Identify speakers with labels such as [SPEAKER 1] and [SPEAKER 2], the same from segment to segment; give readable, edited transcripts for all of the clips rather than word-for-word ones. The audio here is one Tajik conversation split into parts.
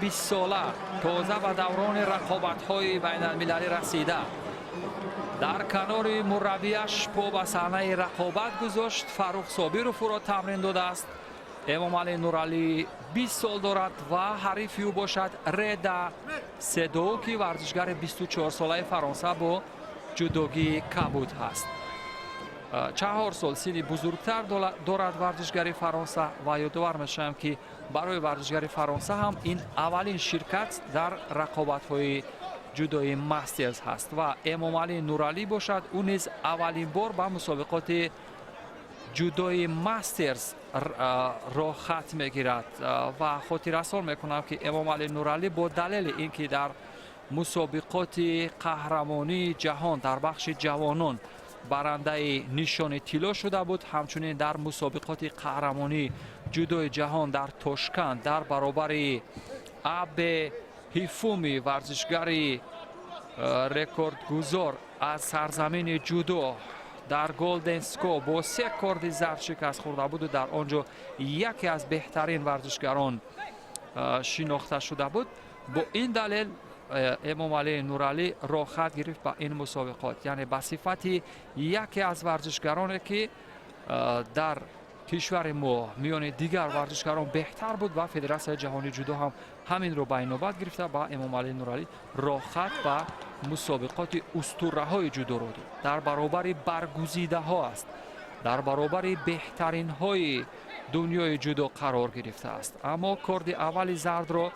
[SPEAKER 1] 20 сола, тоза ба даврони рақобатҳои байналмилалӣ расида, дар канори мураббияш по ба саҳнаи рақобат гузошт. Фаррух Собиров ӯро тамрин додааст. Эмомалӣ Нуралӣ 20 сол дорад ва ҳарифи ӯ бошад Реда Седо, ки варзишгари 24-солаи Фаронса бо ҷудогии кабуд ҳаст. 4 сол синни бузургтар дорад варзишгари Фаронса. Ва ёдовар мешавам, ки барои варзишгари Фаронса ҳам ин аввалин ширкат дар рақобатҳои ҷудои мастерс ҳаст. Ва Эмомалӣ Нуралӣ бошад, ӯ низ аввалин бор ба мусобиқоти ҷудои мастерс роҳхат мегирад. Ва хотиррасон мекунам, ки Эмомалӣ Нуралӣ бо далели ин ки дар мусобиқоти қаҳрамонии ҷаҳон дар бахши ҷавонон барандаи нишони тилло шуда буд, ҳамчунин дар мусобиқоти қаҳрамонии ҷудои ҷаҳон дар Тошканд дар баробари Абе Ҳифуми, варзишгари рекордгузор аз сарзамини ҷудо, дар Голден Скор бо се корди зард шикаст хӯрда буду дар он ҷо яке аз беҳтарин варзишгарон шинохта шуда буд, бо ин далел Эмомалӣ Нуралӣ роҳхат гирифт ба ин мусобиқот, яъне ба сифати яке аз варзишгароне, ки дар кишвари мо миёни дигар варзишгарон беҳтар буд. Ва Федератсияи ҷаҳонии ҷудо ҳам ҳаминро ба инобат гирифта, ба Эмомалӣ Нуралӣ роҳхат ба мусобиқоти устураҳои ҷудоро дод. Дар баробари баргузидаҳо аст, дар баробари беҳтаринҳои дунёи ҷудо қарор гирифтааст. Аммо корди аввали зардро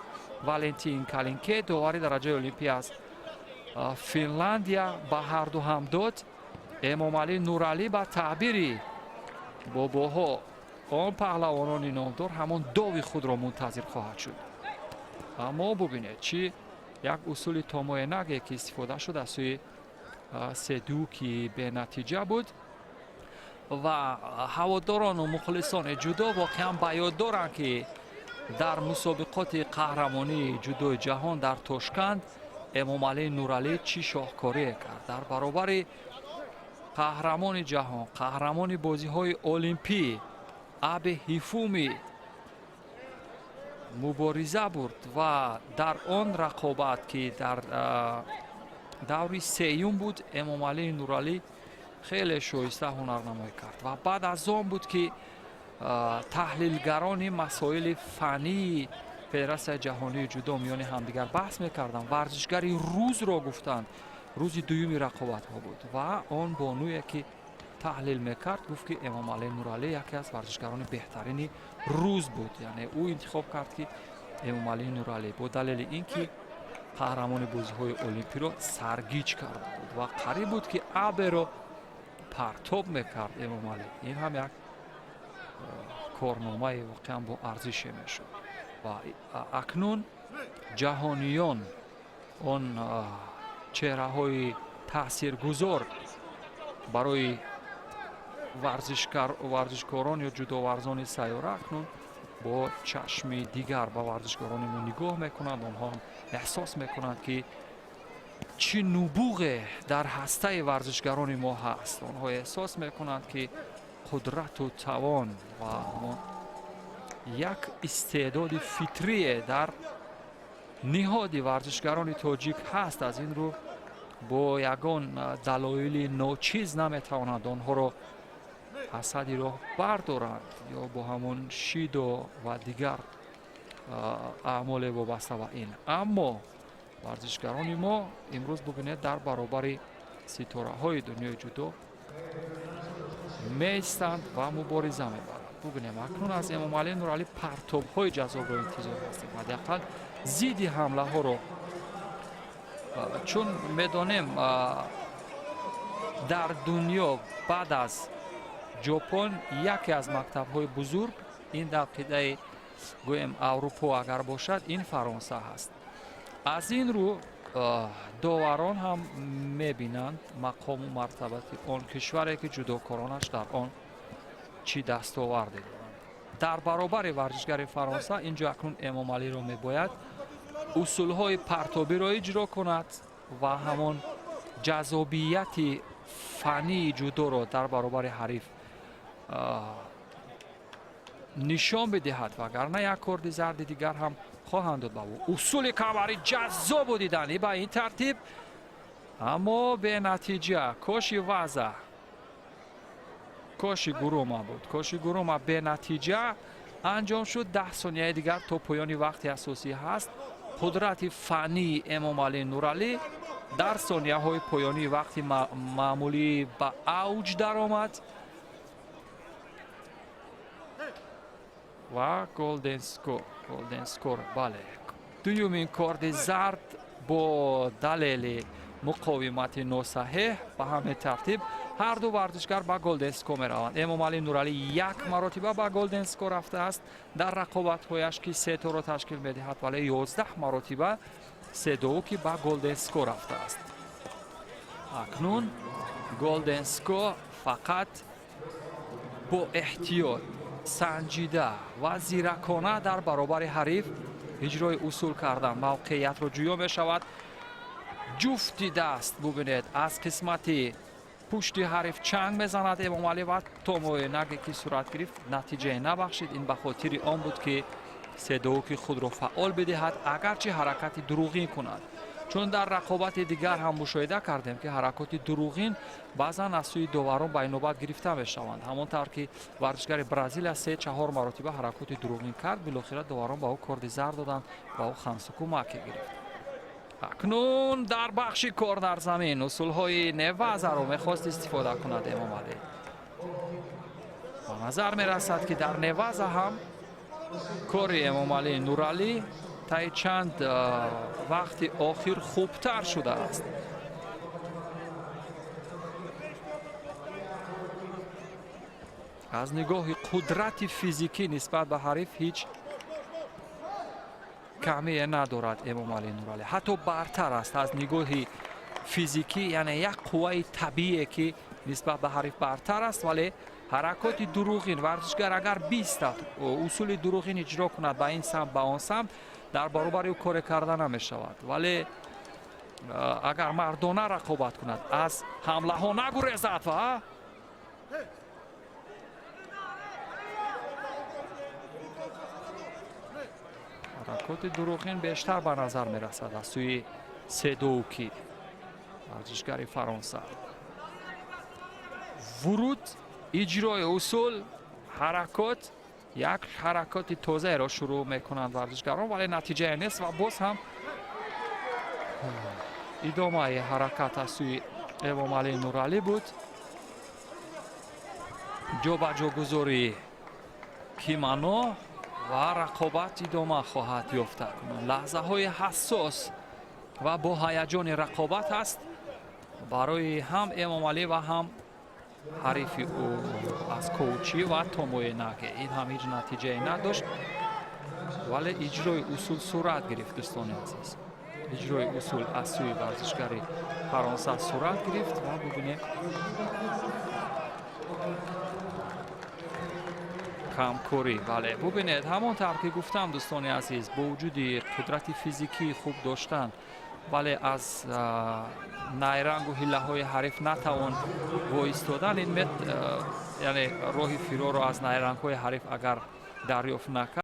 [SPEAKER 1] Валентин Калинке, довари дараҷаи олимпӣ аз Финландия, ба ҳарду ҳам дод. Эмомалӣ Нуралӣ, ба таъбири бобоҳо, он паҳлавонони номдор, ҳамон дови худро мунтазир хоҳад шуд. Аммо бубинед, чӣ як усули томоенаге ки истифода шуд аз сӯи Седу, ки бенатиҷа буд. Ва ҳаводорону мухлисони ҷудо воқеан ба ёд доранд, ки дар мусобиқоти қаҳрамонии ҷудои ҷаҳон дар Тошканд Эмомалӣ Нуралӣ чӣ шоҳкорие кард дар баробари қаҳрамони ҷаҳон, қаҳрамони бозиҳои олимпӣ Абе Ҳифуми мубориза бурд. Ва дар он рақобат, ки дар даври сеюм буд, Эмомалӣ Нуралӣ хеле шоиста ҳунарнамоӣ кард. Ва баъд аз он буд, ки таҳлилгарони масоили фаннии Федератсияи ҷаҳонии ҷудо миёни ҳамдигар баҳс мекарданд, варзишгари рӯзро гуфтанд. Рӯзи дуюми рақобатҳо буд ва он бонуе, ки таҳлил мекард, гуфт, ки Эмомалӣ Нуралӣ яке аз варзишгарони беҳтарини рӯз буд. Яъне ӯ интихоб кард, ки Эмомалӣ Нуралӣ бо далели ин ки қаҳрамони бозиҳои олимпиро саргиҷ карда буд ва қариб буд, ки Аберо партоб мекард Эмомалӣ. Ин ҳам як корномаи воқеан бо арзише мешуд. Ва акнун ҷаҳониён, он чеҳраҳои таъсиргузор барои варзишкорон ё ҷудоварзони сайёра, акнун бо чашми дигар ба варзишкорони мо нигоҳ мекунанд. Онҳо ҳам эҳсос мекунанд, ки чӣ нубуғе дар ҳастаи варзишгарони мо ҳаст. Онҳо эҳсос мекунанд, ки қудрату тавон ва як истеъдоди фитрие дар ниҳоди варзишгарони тоҷик ҳаст. Аз ин рӯ бо ягон далоили ночиз наметавонанд онҳоро аз сади роҳ бардоранд ё бо ҳамон шидо ва дигар аъмоле вобаста ба ин. Аммо варзишгарони мо имрӯз, бубинед, дар баробари ситораҳои дунёи ҷудо меистанд ва мубориза мебаранд. Бубинем, акнун аз Эмомалӣ Нуралӣ партобҳои ҷаззобро интизор ҳастем, ҳадди ақал зидди ҳамлаҳоро, чун медонем, дар дунё баъд аз Ҷопон яке аз мактабҳои бузург ин дар қитъаи, гӯем, Аврупо агар бошад, ин Фаронса ҳаст. Аз ин рӯ доварон ҳам мебинанд мақому мартабати он кишваре, ки ҷудокоронаш дар он чӣ дастоварде доранд. Дар баробари варзишгари Фаронса ин ҷо акнун Эмомалиро мебояд усулҳои партобиро иҷро кунад ва ҳамон ҷаззобияти фаннии ҷудоро дар баробари ҳариф нишон бидиҳад, вагарна як корди зарди дигар ҳам Хоҳанд дод ба ӯ. Усули камари ҷаззобу диданӣ ба ин тартиб, аммо бенатиҷа. Коши ваза, коши гурума буд. Коши гурума бенатиҷа анҷом шуд. 10 сонияи дигар то поёни вақти асосӣ ҳаст. Қудрати фаннии Эмомалӣ Нуралӣ дар сонияҳои поёнии вақти маъмулӣ ба авҷ даромад ва golden score, golden score, бале, дуюмин корди зард бо далели муқовимати носаҳеҳ. Ба ҳамин тартиб ҳар ду варзишгар ба golden score мераванд. Эмомалӣ Нуралӣ як маротиба ба golden score рафтааст дар рақобатҳояш, ки се торо ташкил медиҳад, вале 11 маротиба Седоуки ба golden score рафтааст. Акнун golden score фақат бо эҳтиёт, санҷида ва зиракона дар баробари ҳариф иҷрои усул кардан мавқеиятро ҷӯё мешавад. Ҷуфти даст бубинед, аз қисмати пушти ҳариф чанг мезанад Эмомалӣ ва томоенаге ки сурат гирифт, натиҷае набахшид. Ин ба хотири он буд, ки Седоуки худро фаъол бидиҳад, агарчи ҳаракати дурӯғин кунад, чун дар рақобати дигар ҳам мушоҳида кардем, ки ҳаракоти дурӯғин баъзан аз сӯи доварон ба инобат гирифта мешаванд. Ҳамон тавр ки варзишгари Бразилия се чаҳор маротиба ҳаракоти дурӯғин кард, билохира доварон ба ӯ корди зард доданд ва ӯ хансуку маке гирифт. Акнун дар бахши кор дар замин усулҳои невазаро мехост истифода кунад Эмомалӣ. Ба назар мерасад, ки дар неваза ҳам кори Эмомалӣ Нуралӣ таи чанд вақти охир хубтар шудааст. Аз нигоҳи қудрати физикӣ нисбат ба ҳариф ҳеҷ камие надорад Эмомалӣ Нуралӣ, ҳатто бартар аст аз нигоҳи физикӣ, яъне як қувваи табиие, ки нисбат ба ҳариф бартар аст. Вале ҳаракоти дурӯғин, варзишгар агар бистад, усули дурӯғин иҷро кунад ба ин самт, ба он самт, дар баробари ӯ коре карда намешавад. Вале агар мардона рақобат кунад, аз ҳамлаҳо нагурезад ва ҳаракоти дурӯғин бештар ба назар мерасад аз сӯи Седоуки, варзишгари Фаронса. Вуруд, иҷрои усул, ҳаракот, як ҳаракоти тозаеро шурӯъ мекунанд варзишгарон, вале натиҷае нест ва боз ҳам идомаи ҳаракат аз сӯи Эмомалӣ Нуралӣ буд. Ҷобаҷогузории кимано ва рақобат идома хоҳад ёфт. Лаҳзаҳои ҳассос ва бо ҳаяҷони рақобат аст барои ҳам Эмомалӣ ва ҳам ҳарифи ӯ аз коучӣ ва томоенаге. Ин ҳам ҳеҷ натиҷае надошт, вале иҷрои усул сурат гирифт. Дӯстони азиз, иҷрои усул аз сӯи варзишгари Фаронса сурат гирифт ва бубинем, камкорӣ. Бале, бубинед, ҳамон тавр ки гуфтам, дӯстони азиз, бо вуҷуди қудрати физикии хуб доштан, вале аз найрангу ҳиллаҳои ҳариф натавон воистодан. Ин яъне роҳи фирорро аз найрангҳои ҳариф агар дарёфт накард.